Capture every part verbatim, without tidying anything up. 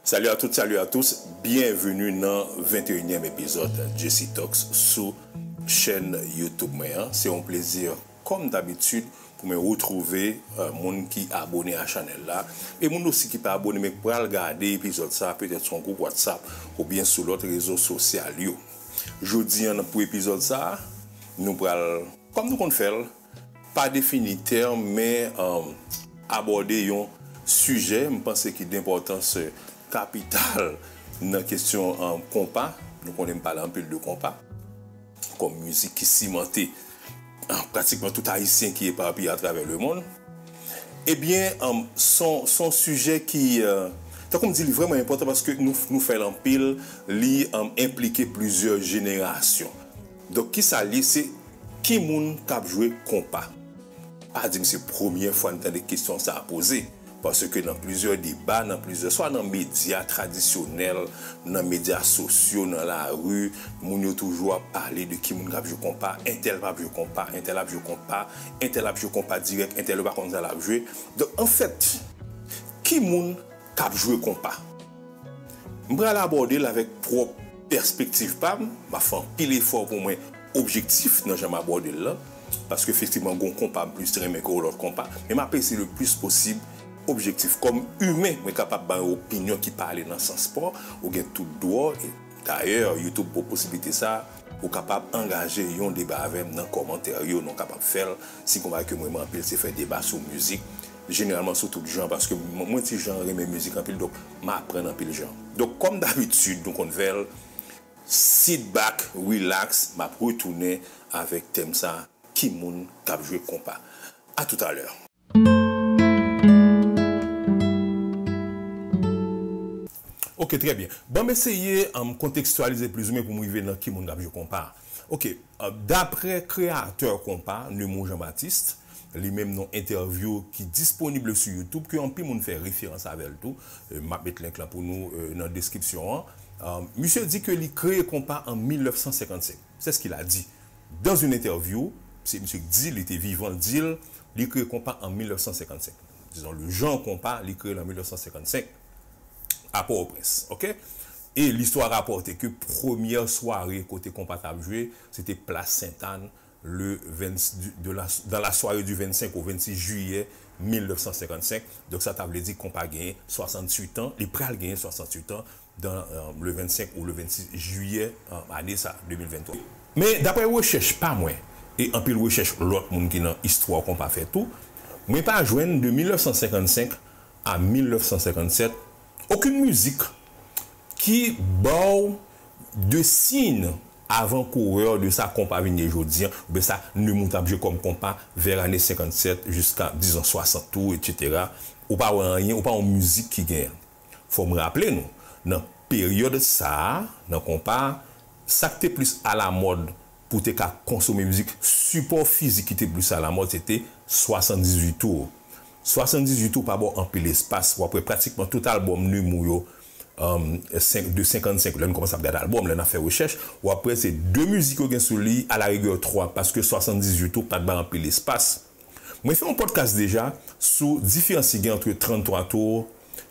Salut à toutes, salut à tous, bienvenue nan venteyinyèm epizòd Jesse Talks sou chèn YouTube mwen an. Se yon plezi, kòm dabitid, pou mwen retwouve, euh, moun ki abone a chanèl la, e moun osi ki pa abone, men k pral gade epizòd sa, petèt sou yon gwoup WhatsApp oubyen sou lòt rezo sosyal yo. Jodi an, pou epizòd sa, nou pral, kòm nou konn fè l, pa defini tèm, men, um, abòde yon sijè, m panse ki denpòtans, euh, kapital nan kesyon, um, konpa. Nou konnen m pale anpil de konpa, kòm mizik ki simante, um, pratikman tout Ayisyen ki epapiye atravè lemonn. Ebyen, um, s on, s on sijè ki, euh, tankou m di, li vrèman enpòtan paske nou, nou fè l anpil, li, um, enplike plizyè jenerasyon. Donk, kisa l ye? Se ki moun k ap jwe konpa? Pa di m se premyè fwa n tande kesyon sa a poze, paske nan plizyè deba, nan plizyè, swa nan medya tradisyonèl, nan medya sosyo, nan lari, moun yo toujou ap pale de ki moun k ap jwe konpa, entèl p ap jwe konpa, entèl ap jwe konpa, entèl ap jwe konpa dirèk, entèl yo pa konn sa l ap jwe. Donk, anfèt, ki moun k ap jwe konpa? M pral abòde l avèk pwòp pèspektiv pa m. M ap fè anpil efò pou mwen objektif nan jan m abòde l lan, paske efektivman, gen yon konpa m plis renmen ke yon lòt konpa, men m ap eseye le plis posib objektif. Kòm imen, mwen kapab bay yon opinyon ki pa ale nan sans pa w, ou gen tout dwa w. E dayè, YouTube ba w posiblite sa, ou kapab angaje yon deba avè m nan kòmantè yo, nou kapab fè l. Si konpa ke mwen renmen anpil, se fè deba sou mizik, jeneralman sou tout jan, paske mwen, mwen ti jan renmen mizik anpil, donk m aprann anpil jan. Donk, kòm dabitid, nou konn fè l, sit back, relax, m ap retounen avèk tèm sa, ki moun k ap jwe konpa. A toutalè. Ok, trè byen. Ban m eseye, um, kontekstyalize plizoumwen pou m rive nan ki moun k ap jwe konpa. Ok, euh, daprè kreyatè konpa, Nemou Jean Baptiste, li menm nan entèvyou ki disponib sou YouTube, ke anpil moun fè referans avè l tou. Euh, m ap met link lan pou nou, euh, nan deskripsyon an. Euh, misye di ke li kreye konpa an mil nèf san senkannsenk. C'est ce qu'il a dit. Dans une interview, se misye k di, li te vivan, l di l, li kreye konpa an mil nèf san senkannsenk. Dizon, le jan konpa, li kreye l an mil nèf san senkannsenk, a Pòtoprens, ok? E listwa rapòte ke premyè sware kote konpa t ap jwe, se te Plas Sentàn, le vingt, de la, dans la soirée du vingt-cinq au vingt-six juillet mil nèf san senkannsenk. Donk, sa ta vle di konpa genyen swasanntuit an, li pral genyen swasanntuit an dans, euh, le vingt-cinq ou le vingt-six juillet, euh, ane sa, de mil venntwa. Men, daprè rechèch pa mwen, e anpil rechèch lòt moun ki nan istwa konpa fè tou, mwen pa jwenn de mil nèf san senkannsenk a mil nèf san senkannsèt okenn mizik ki ba w de siy avan kowè de sa konpa vin ye jodi an, oubyen sa Nemou t ap jwe kòm konpa vè ane senkannsèt jiska, dizon, swasant tou, etsetera. Ou pa wè anyen, ou pa wè yon mizik ki genyen. Fò m raple nou, nan peryòd sa a, nan konpa, sa k te plis alamòd pou te ka konsome mizik, sipò fizik ki te plis alamòd, se te swasanndizuit tou. Swasanndizuit tou pa ba w anpil espas, w ap wè pratikman tout albòm Nemou yo, um, senk, de senkannsenk, lè n kòmanse ap gade albòm, lè n ap fè rechèch, w ap wè se de mizik yo gen sou li, alarigè twa, paske swasanndizuit tou pa t bay anpil espas. Mwen fè yon podcast deja sou diferans ki gen ant tranntwa tou,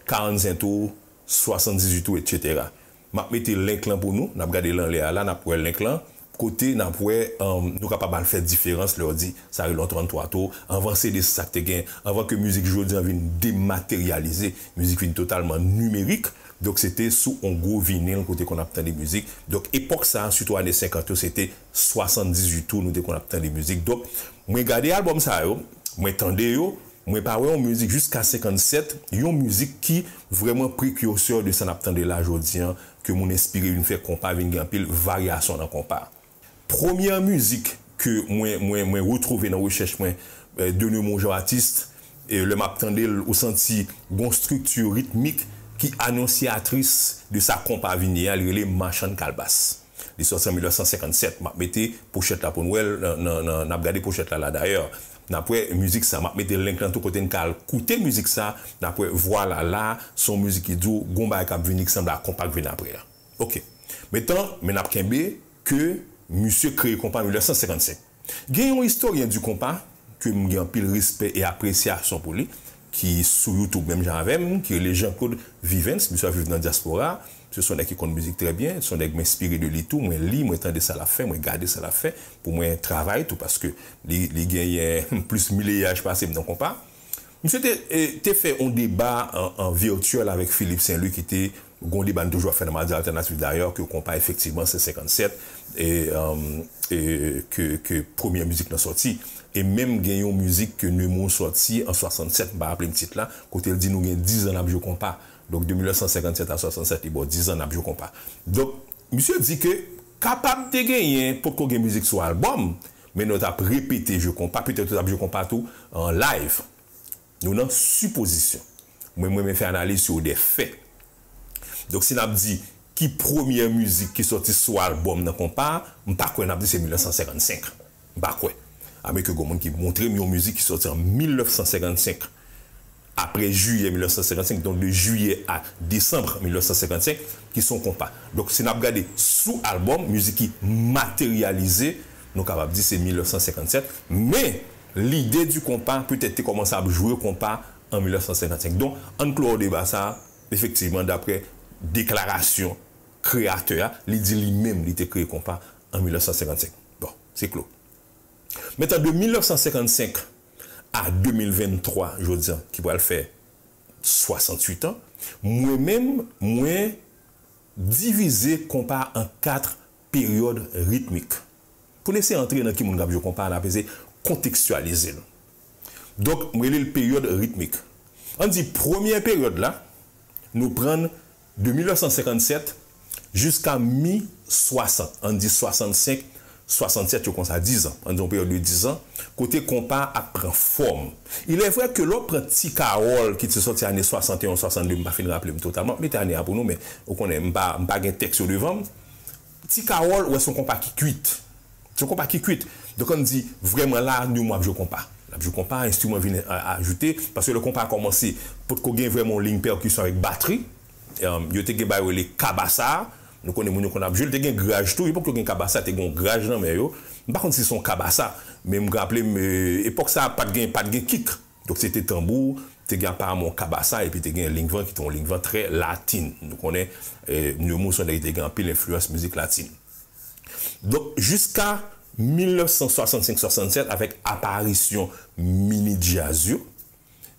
karannsenk tou, swasanndizuit tou, etsetera. M ap mete link lan pou nou, n ap gade l anlè a la, n ap wè link lan, kote n ap wè, um, nou kapab al fè diferans lè w di sa rele yon tranntwa tou, anvan C D sa k te gen, anvan ke mizik jodi an vin demateryalize, mizik vin totalman nimerik, donk se te sou yon gwo vinil kote konn ap tande mizik. Donk epòk sa a, sitou ane senkant yo, se te swasanndizuit tou nou te konn ap tande mizik. Donk, mwen gade albòm sa yo, mwen tande yo, mwen pa wè yon mizik jiska senkannsèt, yon mizik ki vrèman prekirsè de sa n ap tande la jodi an, ke moun enspire vin fè konpa, vin gen anpil varyasyon nan konpa. Premyè mizik ke mwen, mwen, mwen retwouve nan rechèch mwen, eh, de Nemou Jean Baptiste, e lè m ap tande l, ou santi gon estrikti ritmik ki anonsyatris de sa konpa vin ye a, li rele Machann Kalbas. Li sòti an mil nèf san senkannsèt. M ap mete pochèt la pou n wè l, nan, nan, nan, n ap gade pochèt la la dayè. N ap wè mizik sa, m ap mete link lan tou kote n ka al koute mizik sa, n ap wè vwala la, se yon mizik ki di w, gon bagay k ap vini ki sanble a konpa k vin apre a. Ok. Mentan, men n ap kenbe ke misye kreye konpa mil nèf san senkannsenk. Gen yon istoryen di konpa, ke m gen anpil respè e apresyasyon pou li, ki sou YouTube menm jan avè m, ki rele Jean Claude Vivens, misye ap viv nan dyaspora. Se yon nèg ki konn mizik trè byen, se yon nèg m enspire de li tou, mwen li, mwen tande sa l ap fè, mwen gade sa l ap fè, pou mwen travay tou, paske li, li genyen plis mileyaj pase m nan konpa. Misye te, e, te fè yon deba an, an virtyèl avèk Philippe Saint-Louis ki te gen yon deba nou toujou ap fè nan Madi Altènatif dayè, ke konpa efektivman se senkannsèt, e, um, e, ke, ke premyè mizik lan sòti. E menm gen yon mizik ke Neumou sòti an swasannsèt, m pa raple m tit la, kote l di nou gen dizan n ap jwe konpa. Donk, de mil nèf san senkannsèt a swasannsèt, li ba w dizan n ap jwe konpa. Donk, misye di ke kapab te genyen, potko gen mizik sou albòm, men nou t ap repete jwe konpa, petèt yo t ap jwe konpa tou an live. Nou nan sipozisyon. Mwen, mwen, mwen fè analiz sou de fè. Donk, si n ap di ki premyè mizik ki sòti sou albòm nan konpa, m pa kwè n ap di se mil nèf san senkannsenk. M pa kwè. Amwenke gen moun ki montre m yon mizik ki sòti an mil nèf san senkannsenk, apre jiyè mil nèf san senkannsenk, donk de jiyè a desanm mil nèf san senkannsenk, ki se yon konpa. Donk, si n ap gade sou albòm, mizik ki materyalize, nou kapab di se mil nèf san senkannsèt, men lide di konpa petèt te kòmanse ap jwe konpa an mil nèf san senkannsenk. Donk, ann klò deba sa a, efektivman, daprè deklarasyon kreyatè a, li di li menm li te kreye konpa an mil nèf san senkannsenk. Bon, se klo. Mentnan, de mil nèf san senkannsenk a de mil venntwa, jodi a, ki pral fè swasanntuit an, mwen menm, mwen divize konpa an kat peryòd ritmik. Pou n eseye antre nan ki moun k ap jwe konpa a, n ap eseye kontekstyalize l. Donk, m rele l peryòd ritmik. Ann di, premyè peryòd la, nou pran de mil nèf san senkannsèt jiska mi swasant, ann di swasannsenk, swasannsèt, yo konsa, dizan, ann di yon peryòd de dizan, kote konpa ap pran fòm. Il est vrai que lè w pran Ti Kawòl ki te sòti ane swasanteyen, swasannde, m pa fin raple m totalman, m ap mete ane a pou nou, men ou konnen, m pa, m pa gen tèks yo devan m. Ti Kawòl, ou wè, se yon konpa ki kwit. Se yon konpa ki kwit. Donk, ann di, vrèman la, Neumou ap jwe konpa. L ap jwe konpa, enstriman vin a-, ajoute, paske lè konpa a kòmanse, potko gen vrèman yon liy pèkisyon avèk batri. Em, yo te gen bagay yo rele kabasa. Nou konnen moun yo konn ap jwe l, te gen graj tou. Epòk yo gen kabasa, te gen yon graj nan men yo. M pa konn si se yon kabasa, men m raple m, e, epòk sa a, pa t gen, pa t gen kik. Donk, se te tanbou, te gen aparamman yon kabasa, epi te gen lingvan ki te yon lingvan trè latin. Nou konnen, e, Neumou se yon nèg ki te gen anpil enfliyans mizik latin. Donk, jiska mil nèf san swasannsenk swasannsenèf, avèk aparisyon mini djaz yo,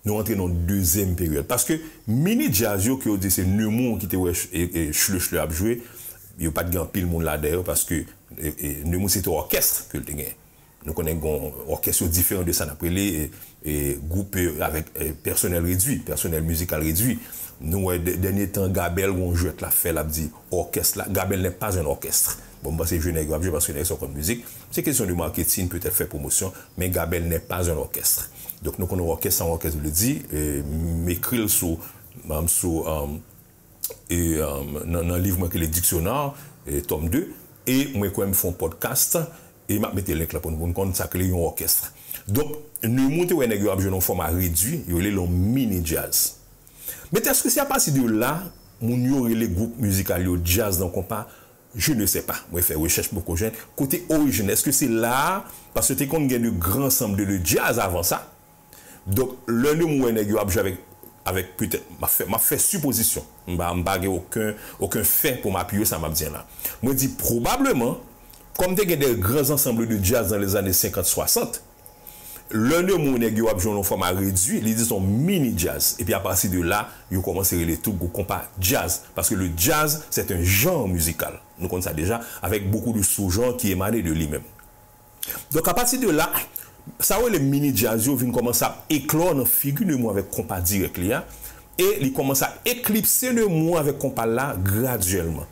nou antre nan yon dezyèm peryòd. Paske mini djaz yo, ke yo di se Neumou ki te wè ch-, e, e, Chle Chle ap jwe, yo pa t gen anpil moun ladan yo, paske, e, e, Neumou se te òkès ke l te gen. Nou konnen gen òkès yo diferan de sa n ap rele, e, e, gwoup, e, avèk, e, pèsonèl redwi, pèsonèl mizikal redwi. Nou wè dè-, dènye tan Gabèl gon jwèt l ap fè, l ap di òkès la, Gabèl n'est pas un orchestre. Bon, m panse jwe nèg yo ap jwe paske nèg sa yo konn mizik. Se kesyon de marketing, petèt fè pwomosyon, men Gabèl n'est pas un orchestre. Donk nou konnen òkès sa, òkès vle di, e, m ekri l sou, sou, e, nan, nan liv mwen ki rele Dictionnaire, e, tòm de, e mwen kwè m fè yon podcast, e m ap mete link lan pou nou, pou nou konn sa k rele yon òkès. Donk, Neumou te wè nèg yo ap jwe nan yon fòma redwi, yo rele l yon mini djaz. Men èske se apati de la, moun yo rele gwoup mizikal yo djaz nan konpa? Je ne sais pas. Mwen fè rechèch, m poko jwenn kote orijin. Èske se la a, paske te konn gen de gran ansanm de, de djaz avan sa? Donk, lè nou wè nèg yo ap jwe avèk, avèk petèt, m ap fè, m ap fè sipozisyon. M pa, m pa gen okenn, okenn fè pou m apiye sa m ap di an la. Mwen di pwobableman, kòm te gen de gran ansanm de djaz nan lèzane senkant swasant, lè Neumou nèg yo ap jwe nan yon fòma redwi, li di se yon mini djaz. Epi apati de la, yo kòmanse rele tout gwoup konpa djaz. Paske le jazz, c'est un genre musical. Nou konn sa deja, avec beaucoup de sous-genres qui émanaient de lui-même. Donk, apati de la, sa yo rele mini djaz yo vin kòmanse ap eklò nan figi Neumou avèk konpa dirèk li a, e li kòmanse ap eklipse Neumou avèk konpa l la gradyèlman.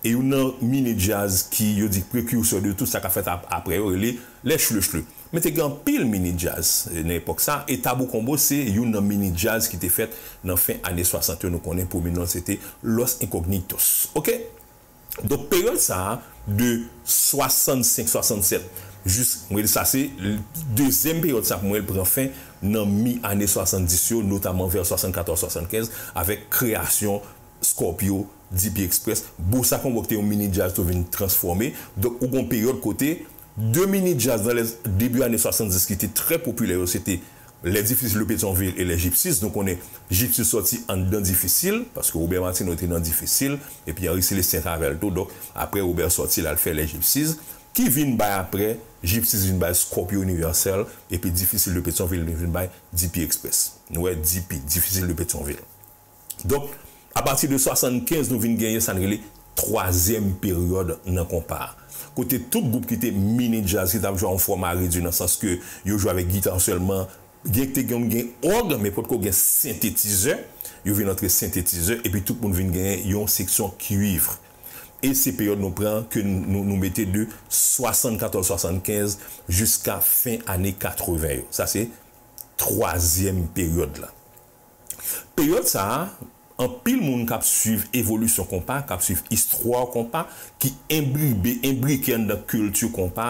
E youn nan mini djaz ki, yo di, prekirsè de tout sa k ap fèt ap-, apre yo, rele les Chle Chle. Men te gen anpil mini djaz, e, nan epòk sa, e Tabou Konbo se youn nan mini djaz ki te fèt nan fen ane swasant yo, nou konnen premye non l se te Los Incognitos. Oke? Donk, peryòd sa a, de swasannsenk, swasannsèt, jis, mwen, sa se l-, dezyèm peryòd sa, pou mwen, l pran fen nan mi ane swasanndis yo, notaman vè swasannkatòz, swasannkenz, avèk kreyasyon Scorpio, D P Express, Bossa Combo ki te yon mini djaz tou vin transfòme. Donk, ou gon peryòd kote de mini djaz nan lè debi ane swasanndis ki te trè popilè yo, se te Les Difficiles de Pétion-Ville et les Gypsies, nou konnen Gypsies sòti anndan Difisil, paske Robert Martineau te nan Difisil, epi Henri Célestin t avè l tou, donk apre Robert sòti l al fè Les Gypsies, ki vin bay apre, Gypsies vin bay Scorpio Universal, epi Difficiles de Pétion-Ville vin bay D P Express. Nou wè D P, Difficiles de Pétion-Ville. Donk, apati de swasannkenz, nou vin genyen sa n rele twazyèm peryòd nan konpa a. Kote tout gwoup ki te mini djaz, ki t ap jwe an fòma redui, nan sans ke yo jwe avèk gita sèlman, byen ki te gen, gen òg, men potko gen sentetizè, yo vin antre sentetizè, epi tout moun vin genyen yon seksyon kuiv. E se peryòd nou pran, ke nou, nou mete de swasannkatòz swasannkenz jiska fen ane katreven yo. Sa se twazyèm peryòd la. Peryòd sa a, anpil moun k ap swiv evolisyon konpa, k ap swiv istwa konpa, ki enbribe, enbrike anndan kilti konpa,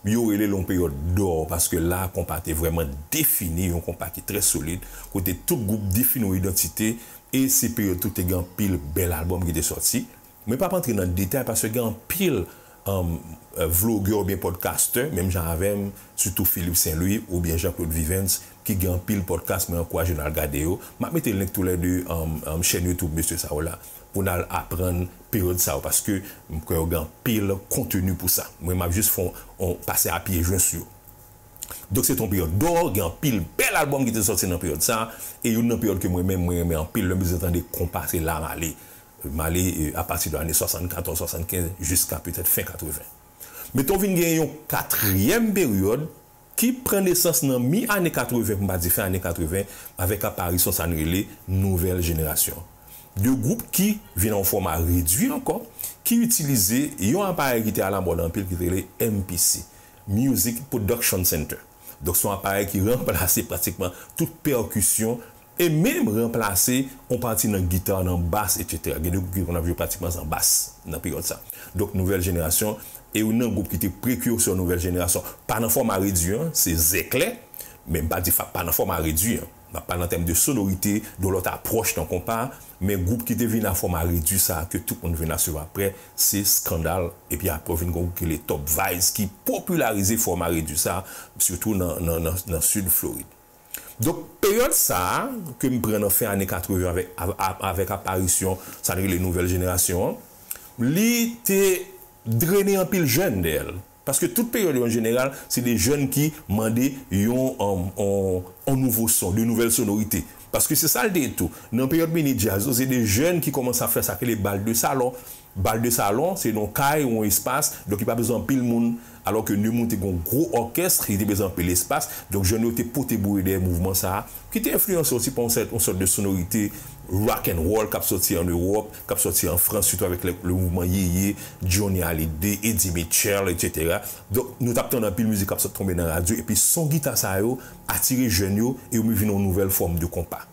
yo rele l yon peryòd dò, paske la konpa te vrèman defini, yon konpa ki trè solid, kote tout gwoup defini yon idantite, e se peryòd tou te gen anpil bèl albòm ki te sòti. Mwen p ap antre nan detay paske gen anpil, um, euh, vlogè oubyen podcaster, menm jan avè m, sitou Philippe Saint-Louis oubyen Jean-Claude Vivens, ki gen anpil podcast, mwen ankouraje nou al gade yo. M ap mete link toulède, um, um, chèn YouTube mesye sa yo la, pou n al aprann peryòd sa yo, paske m kwè yo gen anpil konteni pou sa. Mwen, m ap jis fè yon, yon pase a pye jwen sou yo. Donk, se te yon peryòd dò, gen anpil bèl albòm ki te sòti nan peryòd sa, e youn nan peryòd ke mwen menm, mwen renmen anpil, lè m bezwen tande konpa, se la m ale. M ale, e, apati de ane swasannkatòz, swasannkenz, jiska petèt fen katreven. Men tou vin gen yon katriyèm peryòd ki pran nesans nan mi ane katreven, pou m pa di fen ane katreven, avèk aparisyon sa n rele nouvèl jenerasyon. De gwoup ki vin an fòma redui ankò, ki itilize yon aparèy ki te alamòd anpil, ki te rele M P C, Music Production Center. Donk, se yon aparèy ki ranplase pratikman tout pèkisyon e menm ranplase yon pati nan gita, nan bas, etsetera. Gen de gwoup ki konn ap jwe pratikman san bas nan peryòd sa. Donk, nouvèl jenerasyon, e youn nan gwoup ki te prekirsè nouvèl jenerasyon, pa nan fòma redui an, se Zèklè, men m pa di pa nan fòma redui an. M ap pale an tèm de sonorite, de lòt apwòch nan konpa, men gwoup ki te vin a fòma redui sa a ke tout moun vin ap swiv apre, se Skandal, epi apre vin gen yon gwoup ki rele Top Vibes ki popilarize fòma redui sa a, sitou nan, nan, nan, nan Sid Florid. Donk, peryòd sa a, ke m pran nan fen ane katreven avèk, av-, av-, avèk aparisyon sa n rele nouvèl jenerasyon an, li te drennen anpil jèn dèyè l. Paske tout peryòd yo an jeneral, se de jèn ki mande yon, yon, yon, yon nouvo son, de nouvèl sonorite. Paske se sa l te ye tou. Nan peryòd mini djaz yo, se de jèn ki kòmanse ap fè sa k rele bal de salon. Bal de salon, se nan yon kay ou yon espas, donk li pa bezwen anpil moun. Alò ke Nemours te gen yon gwo òkès, li te bezwen anpil espas. Donk jèn yo te pote boure dèyè mouvman sa a, ki te enfliyanse osi pa yon sèt, yon sòt de sonorite rock and roll k ap sòti an Ewòp, k ap sòti an Frans, sitou avèk le, le mouvman Yeye, Johnny Hallyday, Eddy Mitchell, etsetera. Donk, nou t ap tande anpil mizik k ap sot tonbe nan radyo, epi son gita sa yo atire jèn yo, e yo vin yon nouvèl fòm de konpa.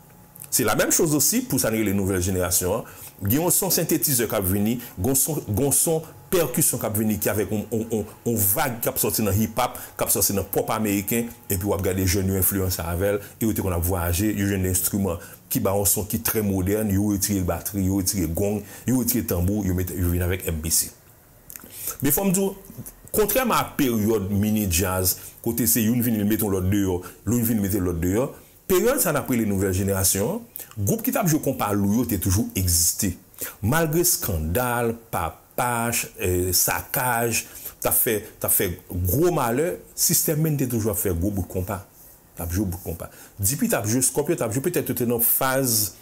Se la menm choz osi pou sa n rele nouvèl jenerasyon an. Gen yon son sentetizè k ap vini, gen yon son, gen yon son pèkisyon k ap vini ki avèk yon, yon, yon, yon vag k ap sòti nan hip hop, k ap sòti nan pop ameriken, epi w ap gade jèn yo enfliyanse avè l, e yo te konn ap vwayaje, yo jwenn de enstriman ki ba yon son ki trè modèn, yo retire batri, yo retire gong, yo retire tanbou, yo mete, yo vin avèk M P C. Men fò m di w, kontrèman a peryòd mini djaz, kote se youn vini, li mete yon lòt deyò, youn vini mete lòt deyò, peryòd sa n ap rele nouvèl jenerasyon an, gwoup ki t ap jwe konpa lou yo te toujou egziste. Malgre Skandal, Papach, eh, Sakaj, t ap fè, t ap fè gwo malè, System Men te toujou ap fè gwo bout konpa. T ap jwe bout konpa. D P t ap jwe, Scorpio t ap jwe, petèt yo te nan faz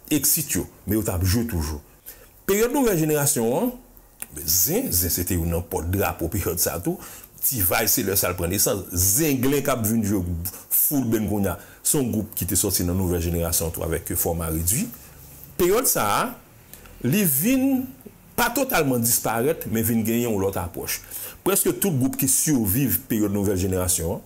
exit yo, men yo t ap jwe toujou. Peryòd nouvèl jenerasyon an, Zen, Zen se te youn nan pòt drapo peryòd sa tou. T-Vice se lè sa l pran nesans. Zenglen k ap vin jwe full band kounye a. Se yon gwoup ki te sòti nan nouvèl jenerasyon tou avèk fòma redui. Peryòd sa a, li vin pa totalman disparèt, men vin genyen yon lòt apwòch. Prèske tout gwoup ki siviv peryòd nouvèl jenerasyon an,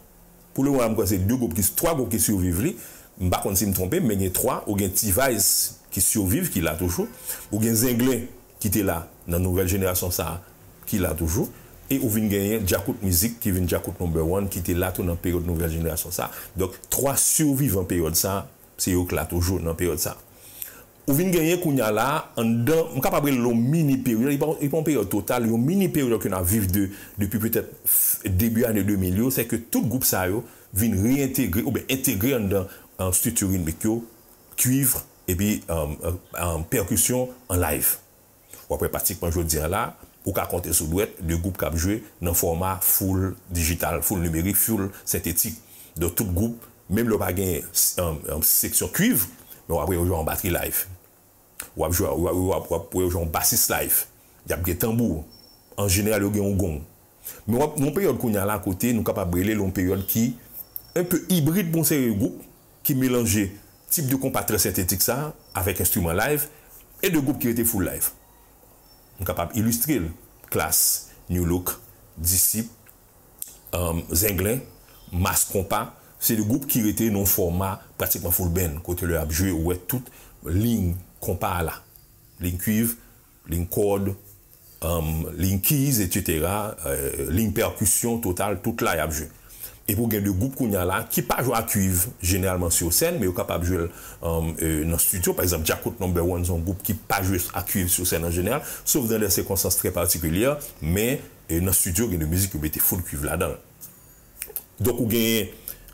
pou lemoman, m kwè se de gwoup ki, twa gwoup ki siviv li. M pa konn si m twonpe m, men gen twa. Ou gen T-Vice ki siviv, ki la toujou. Ou gen Zenglen ki te la nan nouvèl jenerasyon sa a, ki la toujou. E ou vin genyen Djakout Mizik ki vin Djakout Number One, ki te la tou nan peryòd nouvèl jenerasyon sa a. Donk, twa sivivan peryòd sa a, se yo k la toujou nan peryòd sa a. Ou vin genyen kounye a la, anndan, m kapab rele l yon mini peryòd, li pa, li pa yon peryòd total, yon mini peryòd ke n ap viv de, depi petèt f-, debi ane de mil yo, se ke tout gwoup sa yo, vin reyentegre oubyen entegre anndan, um, estrikti ritmik yo, kwiv, epi, um, um, um, pèkisyon an live. W ap wè pratikman jodi a la, ou ka konte sou dwèt de gwoup k ap jwe nan fòma full digital, full nimerik, full sentetik. Donk tout gwoup, menm lè w pa gen, um, um, seksyon kwiv, men w ap wè yo jwe yon batri live. W ap jwe, w ap, w ap, w ap wè yo jwe yon basis live. Y ap gen tanbou. An jeneral, yo gen yon gong. Men w ap, yon peryòd kounye a la kote nou kapab rele l yon peryòd ki enpe ibrid pou yon seri de gwoup ki melanje tip de konpa trè sentetik sa a avèk enstriman live e de gwoup ki rete full live. M kapab ilistre l. Klass, Nu Look, Disip, um, Zenglen, Mass Konpa, se de gwoup ki rete nan yon fòma pratikman full band, kote lè y ap jwe, ou wè tout liy konpa a la. Liy kwiv, liy kòd, um, liy keys, etsetera, euh, liy pèkisyon total, tout la y ap jwe. Epi w gen de gwoup kounye a la ki pa jwe ak kwiv jeneralman sou sèn, men yo kapab jwe l, um, euh, nan estidyo. Pa egzanp, Djakout Number One se yon gwoup ki pa jwe ak kwiv sou sèn an jeneral, sof dans des circonstances très particulières, men, euh, nan estidyo, gen de mizik yo mete full kwiv ladan l. Donk, ou genyen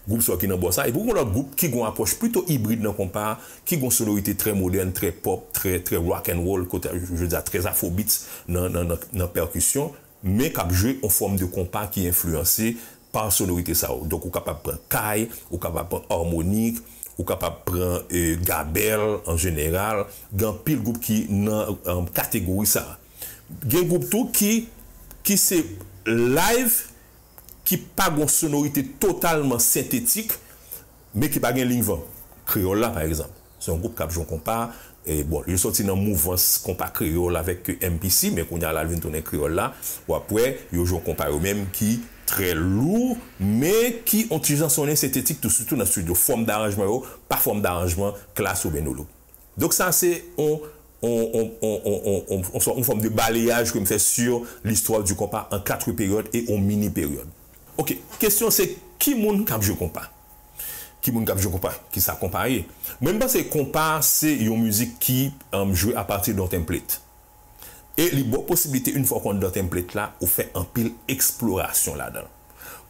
gwoup sa yo ki nan bò sa, epi ou gen lòt gwoup ki gen yon apwòch plito ibrid nan konpa, ki gen yon sonorite trè modèn, trè pop, trè, trè rock and roll, kote, je veux dire, trè afrobeats nan, nan, nan, nan pèkisyon, men k ap jwe yon fòm de konpa ki enfliyanse pa sonorite sa yo. Donk, ou kapab pran kay, ou kapab pran armonik, ou kapab pran, euh, gabèl an jeneral, gen anpil gwoup ki nan, euh, kategori sa a. Gen gwoup tou ki, ki se live, ki pa gen yon sonorite totalman sentetik, men ki pa gen liy van. Kreyòl la, pa egzanp, se yon gwoup k ap jwe yon konpa, e, bon, yo sòti nan mouvans konpa kreyòl avèk M P C, men kounye a la, l vin tounen kreyòl la, w ap wè, yo jwe yon konpa yo menm ki trè lou, men ki on ti jan sonnen sentetik tou, sitou nan estidyo. Fòm daranjman yo pa fòm daranjman Klass oubyen Nu Look. Donk sa se on, on, on fòm de balayaj ke m fè sur l'histoire du compas en quatre périodes et on mini période. Ok, kesyon se, ki moun k ap jwe konpa? Ki moun k ap jwe konpa? Kisa konpa ye? Mwen, m panse konpa se yon mizik ki, um, jwe apati de yon template. E li ba w posiblite, yon fwa w konn dan template la, ou fè anpil eksplorasyon ladan l.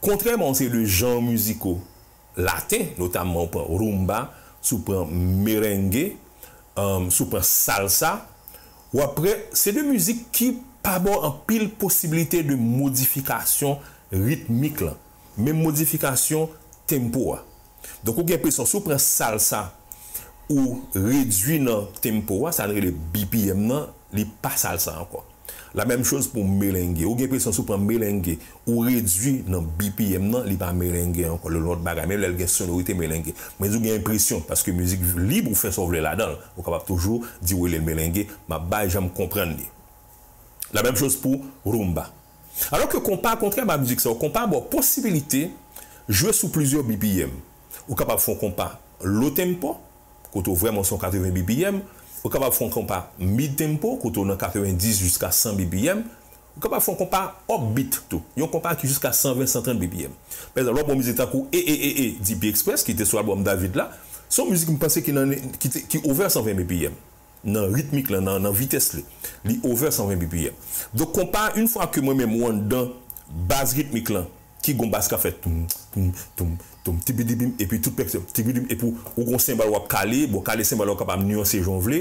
Kontrèman a yon seri de jan miziko laten, notamman ou pran rumba, si w pran merengue, um, si w pran salsa, w ap wè se de mizik ki pa ba w anpil posiblite de modifikasyon ritmik lan, menm modifikasyon tempo a. Donk, ou gen enpresyon, si w pran salsa, ou redui nan tempo a, sa n rele B P M nan, li pa salsa ankò. La menm choz pou merengue. Ou gen enpresyon, si w pran merengue, ou redui nan B P M nan, li pa merengue ankò, li yon lòt bagay, menm lè l gen sonorite merengue. Mwen di w gen enpresyon, paske mizik lib, ou fè sa w vle ladan l. Ou kapab toujou di w rele l merengue, m ap bay jan m konprann li. La menm choz pou rumba. Alò ke konpa, kontrèman a mizik sa yo, konpa ba w posibilite jwe sou plizyè B P M. Ou kapab fè yon konpa low tempo, kote w vrèman se yon katreven B P M. Ou kapab fè yon konpa mid tempo, kote w nan katrevendiz jiska san B P M. Ou kapab fè yon konpa upbeat tou, yon konpa ki jiska san ven, san trant B P M. Pa egzanp, lè w pran mizik tankou E E E E, D P Express, ki te sou albòm David la, se yon mizik m panse ki nan, ki te, ki over san ven B P M. Nan ritmik lan, nan, nan vitès li. Li over san ven B P M. Donk, konpa, yon fwa ke mwen menm ou anndan baz ritmik lan, ki gon baz k ap fè toum, toum, toum, toum, tibidibim, epi tout pèk se tibidibim, epi ou, ou gon senbal w ap kale, bon, kale senbal la ou kapab nyanse jan w vle.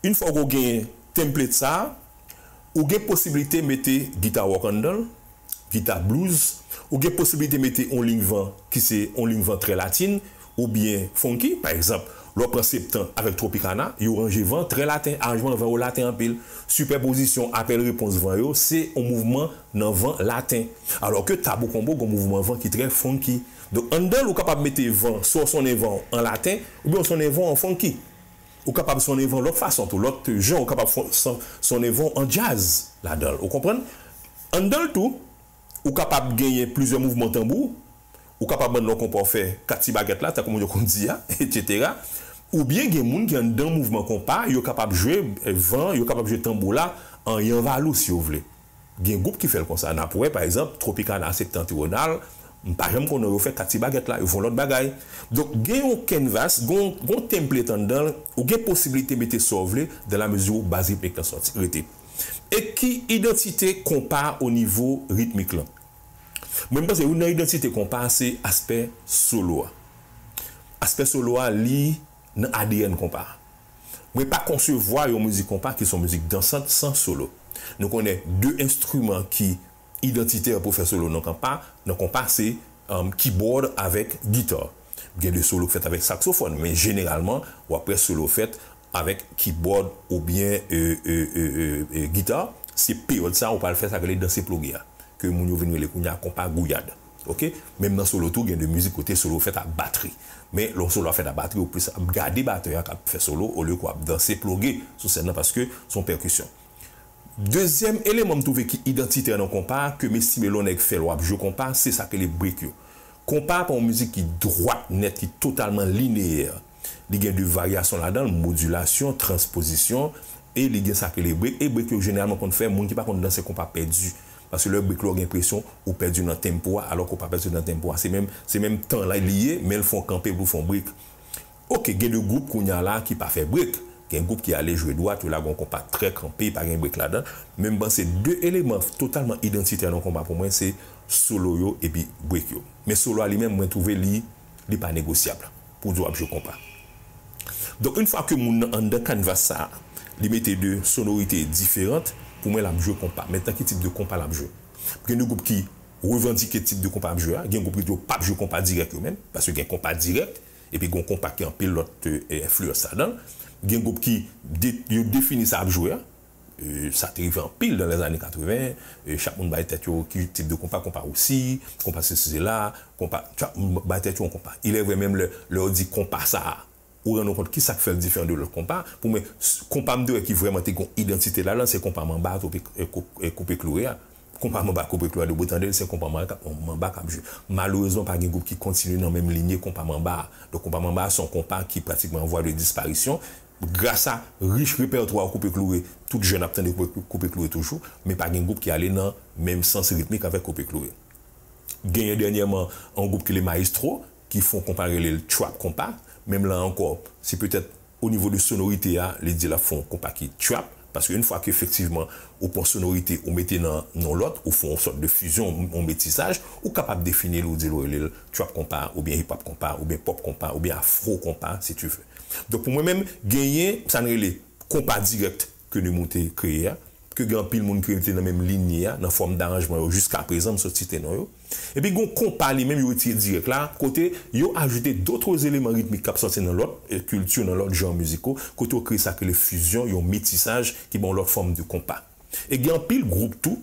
Yon fwa ou gen template sa a, ou gen posiblite mete gita rock anndan l, gita blues, ou gen posiblite mete yon liy van ki se yon liy van trè latin, oubyen funky, pa egzanp, lè w pran Septan avèk Tropicana, yo ranje van trè laten, aranjman van yo laten anpil. Sipèpozisyon apèl repons van yo, se yon mouvman nan van laten. Alò ke Tabou Combo gen yon mouvman van ki trè funky. Donk, anndan l, ou kapab mete van, swa w sonnen van w an laten, oubyen w sonnen van w an funky. Ou kapab sonnen van w lòt fason tou, lòt jan, ou kapab fon-, son-, sonnen van w an djaz ladan l. Ou konprann? Anndan l tou, ou kapab genyen plizyè mouvman tanbou, ou kapab ban lòt konpa w fè kat ti bagèt la, tankou moun yo konn di a, etsetera. Oubyen gen moun ki anndan mouvman konpa, yo kapab jwe, eh, van, yo kapab jwe tanbou la an yanvalou, si yo vle. Gen gwoup ki fè l konsa. N ap wè, pa egzanp, Tropicana Septentrional, m pa janm konnen yo fè kat ti bagèt la, yo fè yon lòt bagay. Donk, gen yon canvas, gen yon, gen yon template anndan l, ou gen posiblite mete sa w vle, dans la mesure où baz ritmik lan sòti, rete. E ki idantite konpa o nivo ritmik lan? Mwen, m panse youn nan idantite konpa a se aspè solo a. Aspè solo a, li nan A D N konpa a. Mwen pa konsevwa yon mizik konpa ki se yon mizik dansant san solo. Nou konnen de enstriman ki idantitè pou fè solo nan konpa, nan konpa se um, keyboard avèk gita. Gen de solo k fèt avèk saksofòn, men jeneralman, w ap wè solo fèt avèk keyboard oubyen e, e, e, e, e, gita. Se peryòd sa a ou pral fè sa k rele danse ploge a, ke moun yo vin rele kounye a konpa gouyad. Ok? Menm nan solo tou, gen de mizik kote solo fèt ak batri. Men lè yon solo a fèt ak batri, ou plis ap gade batè a k ap fè solo olye ke w ap danse ploge sou sèn nan paske se yon pèkisyon. Dezyèm eleman m twouve ki idantitè nan konpa, ke m estime lè yon nèg fè l w ap jwe konpa, se sa k rele break yo. Konpa pa yon mizik ki dwat nèt, ki totalman lineyè. Li gen de varyasyon ladan l, modilasyon, transpozisyon, e li gen sa k rele break. E break yo jeneralman konn fè moun ki pa konn danse konpa pèdi. Paske lè break la, w gen enpresyon ou pèdi nan tempo a, alò ke w pa pèdi nan tempo a. Se menm, se menm tan la li ye, men l fè w kanpe pou fè yon break. Ok, gen de gwoup kounye a la ki pa fè break. Gen gwoup ki ale jwe dwat, yo lage yon konpa trè kanpe, pa gen break ladan. Men m panse de eleman totalman idantitè nan konpa pou mwen, se solo yo epi break yo. Men solo a li menm, mwen twouve li, li pa negosyab pou w di w ap jwe konpa. Donk, yon fwa ke moun nan anndan kanvas sa a, li mete de sonorite diferan, pou mwen l ap jwe konpa. Men ki tip de konpa l ap jwe? Gen de gwoup ki revandike tip de konpa ap jwe a, gen gwoup ki di yo p ap jwe konpa dirèk yo menm, paske gen konpa dirèk, epi gen konpa ki anpil lòt e, enfliyans ladan l. Gen gwoup ki de, yo defini sa ap jwe a. E, sa te rive anpil nan lèzane katreven, e, chak moun bay tèt yo ki tip de konpa, konpa osi, konpa sesi sela, konpa, chak moun bay tèt yo yon konpa. Ilèvre menm lè, lè yo di konpa sa a, ou rann ou kont ki sa k fè l diferan de lòt konpa. Pou mwen, s- konpa m te wè ki vrèman te gen yon idantite ladan l, se konpa manba a, koupe, e, koup- e, koupe kloure a. Konpa manba koupe kloure a, depi w tande l, se konpa manba, manba k ap jwe. Malerezman, pa gen gwoup ki kontinye nan menm linye konpa manba a. Donk, konpa manba a se yon konpa ki pratikman an vwa de disparisyon. Gras a rich repètwa koupe kloure, tout jèn ap tande koupe, koupe kloure toujou, men pa gen gwoup ki ale nan menm sans ritmik avèk koupe kloure. Genyen dènyèman yon gwoup ki le Maestro, ki fè yon konpa rele l trap konpa. Menm la ankò, se petèt o nivo de sonorite a, li di l ap fè yon konpa ki trap, paske yon fwa ke efektivman ou pran sonorite, ou mete nan yon lòt, ou fè yon sòt de fizyon, yon metisaj, ou kapab defini l, ou di l, ou rele l trap konpa, oubyen hip hop konpa, oubyen pop konpa, oubyen afro konpa, si tu veux. Donk pou mwen menm, genyen sa n rele konpa dirèk ke nou moute kreye a, ke gen anpil moun ki rete nan menm linye a, nan fòm daranjman yo, jiskaprezan, m sot site non yo. Epi gen yon konpa li menm yo retire dirèk la, kote yo ajoute dotre eleman ritmik k ap sòti nan lòt e, kilti, nan lòt jan miziko, kote yo kreye sa k rele fizyon, yon metisaj ki ba yon lòt fòm de konpa. E gen anpil gwoup tou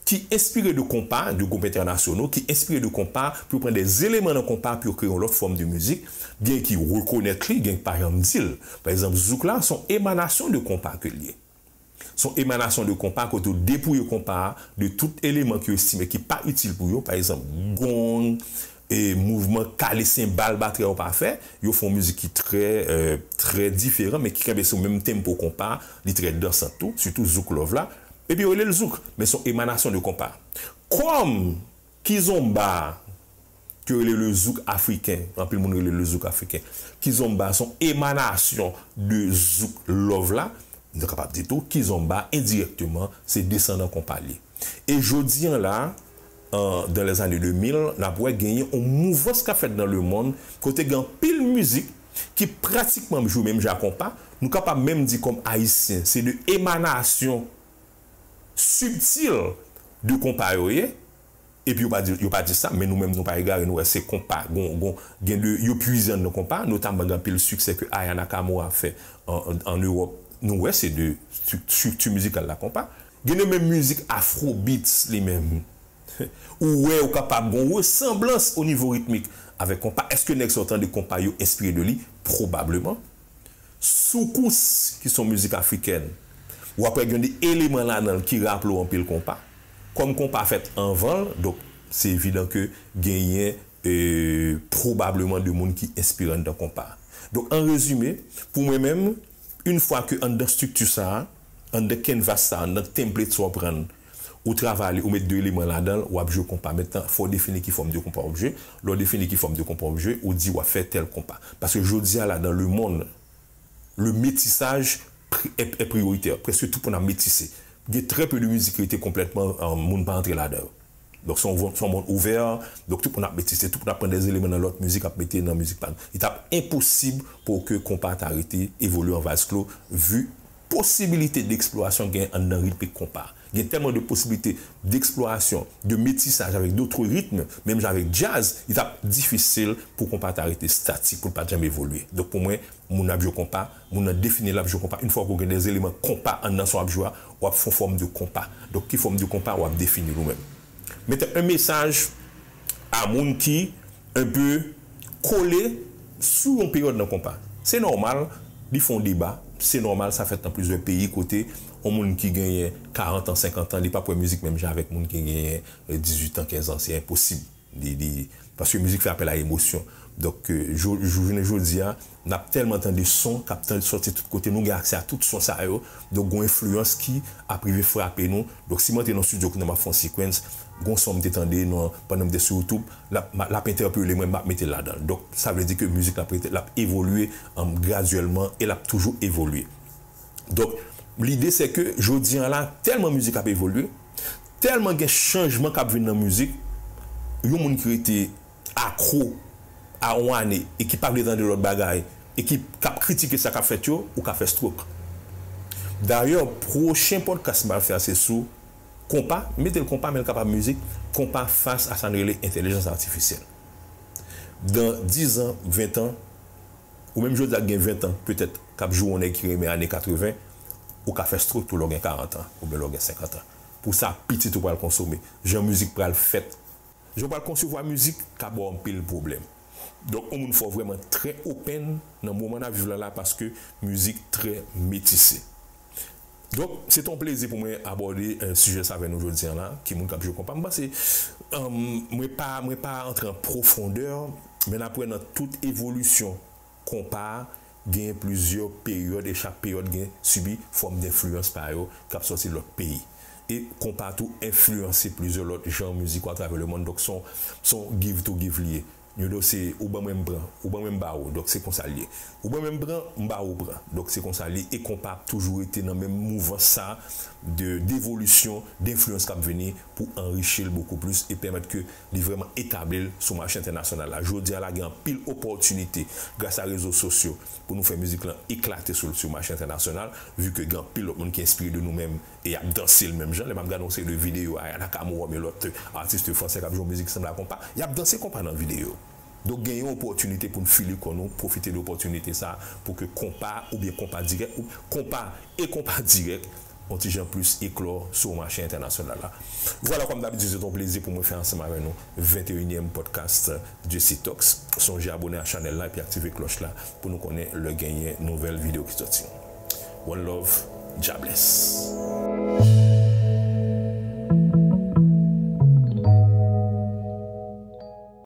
ki enspire de konpa, de gwoup entènasyonal, ki enspire de konpa pou yo pran de eleman nan konpa pou yo kreye yon lòt fòm de mizik. Gen ki rekonèt li, gen ki pa janm di l. Pa egzanp, zouk la, se yon emanasyon de konpa ke l ye. Se yon emanasyon de konpa kote yo depouye konpa a de tout eleman ke yo estime ki pa itil pou yo, pa egzanp, gong, e mouvman kale senbal batè yo pa fè, yo fè yon mizik ki trè, e, trè diferan, men ki kenbe sou menm tempo konpa, li trè dansant tou, sitou zouk love la. Epi yo rele l zouk, men se yon emanasyon de konpa. Kòm kizomba, ke yo rele le zouk afriken, anpil moun rele le zouk afriken, kizomba se yon emanasyon de zouk love la, nou kapab di tou, kizomba endirèkteman se desandan konpa l ye. E jodi a la, an, dans les années deux mille, n ap wè genyen yon mouvans k ap fèt dans le monde, kote gen anpil mizik ki pratikman jwe menm jan ak konpa, nou kapab menm di kòm ayisyen, se de emanasyon sibtil de konpa yo ye, epi yo pa di, yo pa di sa, men nou menm nou pa egare, nou wè se konpa, gon, gon, gen de, yo pwize anndan konpa, notamman gen anpil siksè ke Aya Nakamura fè an, an, an Ewòp, nou wè se de stri- strikti mizikal la konpa. Gen de menm mizik afrobeats li menm. Ou wè ou kapab gon resanblans o nivo ritmik avèk konpa. Èske nèg sa yo tande konpa yo enspire de li? Pwobableman. Soukous, ki se yon mizik afrikèn, w ap wè gen de eleman ladan l ki raple w anpil konpa. Kòm konpa fèt anvan l, donk se evidan ke genyen, e, pwobableman de moun ki enspire anndan konpa. Donk, an rezime, pou mwen menm, yon fwa ke anndan strikti sa a, anndan canvas sa a, anndan template sa w pran, ou travay li, ou met de eleman ladan l, w ap jwe konpa. Mentnan, fò w defini ki fòm de konpa w ap jwe. Lè w defini ki fòm de konpa w ap jwe, ou di w ap fè tèl konpa. Paske jodi a la, dans le monde, le métissage pri- est, est prioritaire. Prèske tout moun ap metise. Gen trè pe de mizik ki rete konplètman, e, moun pa antre ladan yo. Donk, se yon, se yon mond ouvè. Donk, tout moun ap metise, tout moun ap pran de eleman nan lòt mizik, ap mete nan mizik pa nou. Li t ap enposib pou ke konpa ta rete evolye an vaz klo, vi posibilite deksplorasyon gen anndan ritm konpa. Gen tèlman de posibilite deksplorasyon, de metisaj avèk dòt ritm, menm jan avèk djaz, li t ap difisil pou konpa ta rete statik, pou l pa t janm evolye. Donk, pou mwen, moun ap jwe konpa, moun nan defini l ap jwe konpa. Yon fwa ke w gen de eleman konpa anndan sa w ap jwe a, w ap fè yon fòm de konpa. Donk, ki fòm de konpa w ap defini l ou menm? Mete yon mesaj a moun ki enpe kole sou yon peryòd nan konpa. Se nòmal, li fè yon deba. Se nòmal, sa fèt nan plizyè peyi kote yon moun ki genyen karant an, senkant an, li p ap wè mizik menm jan avèk moun ki genyen, eh, dizuit an, kenz an. Se enposib. Li, li, paske mizik fè apèl a emosyon. Donk, eh, jou-, jou-, jounen jodi a, n ap tèlman tande son k ap tan-, sòti tout kote, nou gen aksè a tout son sa yo. Donk, gon enfliyans ki ap rive frape nou. Donk, si mwen te nan estidyo kounye a m ap fè yon sequence, gon son m te tande nan, pandan m te sou YouTube, l ap, m a-, l ap entèpele mwen, m ap mete l ladan l. Donk, sa vle di ke mizik la ap rete, l ap evolye, em, gradyèlman e l ap toujou evolye. Donk, lide se ke jodi a la, tèlman mizik ap evolye, tèlman gen chanjman k ap vin nan mizik, yon moun ki rete akwo a yon ane e ki pa vle tande lòt bagay e ki, k ap kritike sa k ap fèt yo, ou ka fè stroke. Dayè, pwochen podcast m pral fè a se sou konpa, mete l konpa, men l kapab mizik, konpa fas a sa n rele entèlijans atifisyèl. Dan diz an, ven an, ou menm jodi a k gen ven an, petèt, k ap joure yon nèg ki renmen ane katreven, ou ka fè stroke tou lè w gen karant an, oubyen lè w gen senkant an. Pou sa pitit ou pral konsome, jan mizik pral fèt, jan w pral konsevwa mizik, ka ba w anpil pwoblèm. Donk, yon moun fò vrèman trè open nan moman n ap viv la la, paske mizik trè metise. Donk, se te yon plezi pou mwen abòde, eh, sijè sa avè nou jodi a la, ki moun k ap jwe konpa. M panse, em, mwen pa, mwen pa antre an pwofondè, men n ap wè nan tout evolisyon konpa a, gen plizyè peryòd e chak peryòd gen sibi fòm denfliyans pa yo k ap sòti lòt peyi. E konpa tou enfliyanse plizyè lòt jan mizik atravè lemonn. Donk, se yon, se yon give to give li ye. Yo di w se ou ban mwen m pran, ou ban mwen m ba ou, donk se konsa l ye. Ou ban mwen m pran, m ba ou pran, donk se konsa l ye. E konpa ap toujou rete nan menm mouvans sa de devolisyon, denfliyans k ap vini pou anrichi l bokou plis e pèmèt ke li vrèman etabli l sou mache entènasyonal la. Jodi a la gen anpil opòtinite gras a rezo sosyo pou nou fè mizik lan eklate sou, sou mache entènasyonal, vi ke gen anpil lòt moun ki enspire de nou menm e y ap danse l menm jan. Lè m ap gade yon seri de videyo Aya Nakamura oubyen lòt atis fransè k ap jwe yon mizik ki sanble a konpa, y ap danse konpa nan videyo. Donk, gen yon opòtinite pou n file kò nou, pwofite de opòtinite sa a pou ke konpa oubyen konpa dirèk, ou konpa e konpa dirèk, yon ti jan plis eklò sou mache entènasyonal la. Vwala, kòm dabitid, se te yon plezi pou mwen fè ansanm avè nou venteyinyèm podcast Jesse Talks. Sonje abòne a chanèl la epi aktive klòch la pou nou konnen lè genyen nouvèl videyo ki sòti. One love, Jah bless.